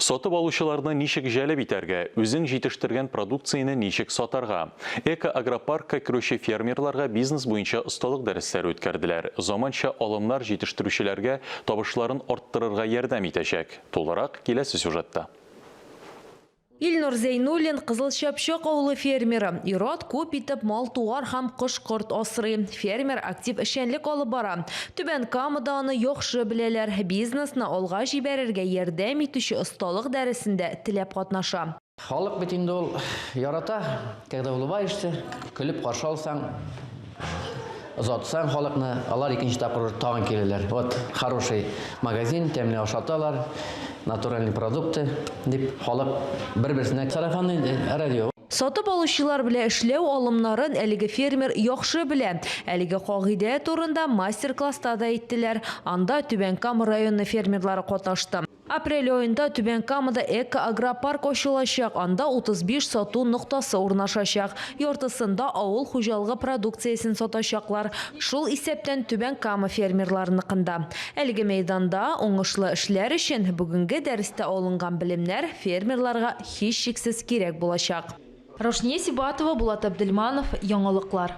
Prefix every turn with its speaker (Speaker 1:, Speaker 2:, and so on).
Speaker 1: Сатып алучыларны ничек җәлеп итәргә, үзең җитештергән продукцияне ничек сатарга? Эко-агропаркка керүче фермерларга бизнес буенча осталык дәресләре үткәрделәр. Заманча алымнар җитештерүчеләргә табышларын арттырырга ярдәм итәчәк. Тулырак, киләсе сюжетта.
Speaker 2: Илнур Зәйнуллин, Кызыл Чапчак авылы фермеры. Ир-ат күп итеп мал-туар һәм кош-корт асрый. Фермер актив эшчәнлек алып бара. Түбән Камада аны яхшы беләләр. Бизнесны алга җибәрергә ярдәм итүче осталык дәресендә теләп катнаша.
Speaker 3: Халык бит инде ул ярата, когда улыбаешься, көлеп каршы алсаң, озатсаң халыкны, алар икенче тапкыр уже тагын киләләр. Вот хороший магазин, тәмле ашаталар, натуральный продукты, дип халык бер-берсенә сарафанный радио.
Speaker 2: Сатып алучылар белән эшләү алымнарын әлеге фермер яхшы белә. Әлеге кагыйдә турында мастер-класста да әйттеләр. Анда Түбән Кама районы фермерлары катнашты. Апрель аенда Түбән Камада эко-агропарк ачылачак, анда 35 сату ноктасы урнашачак. Яртысында авыл хуҗалыгы продукциясен сатачаклар, шул исәптән Түбән Кама фермерларыныкын да. Әлеге мәйданда уңышлы эшләр өчен бүгенге дәрестә алынган белемнәр фермерларга һичшиксез кирәк булачак. Раушния Сибатова, Булат Абделманов, Яңалыклар.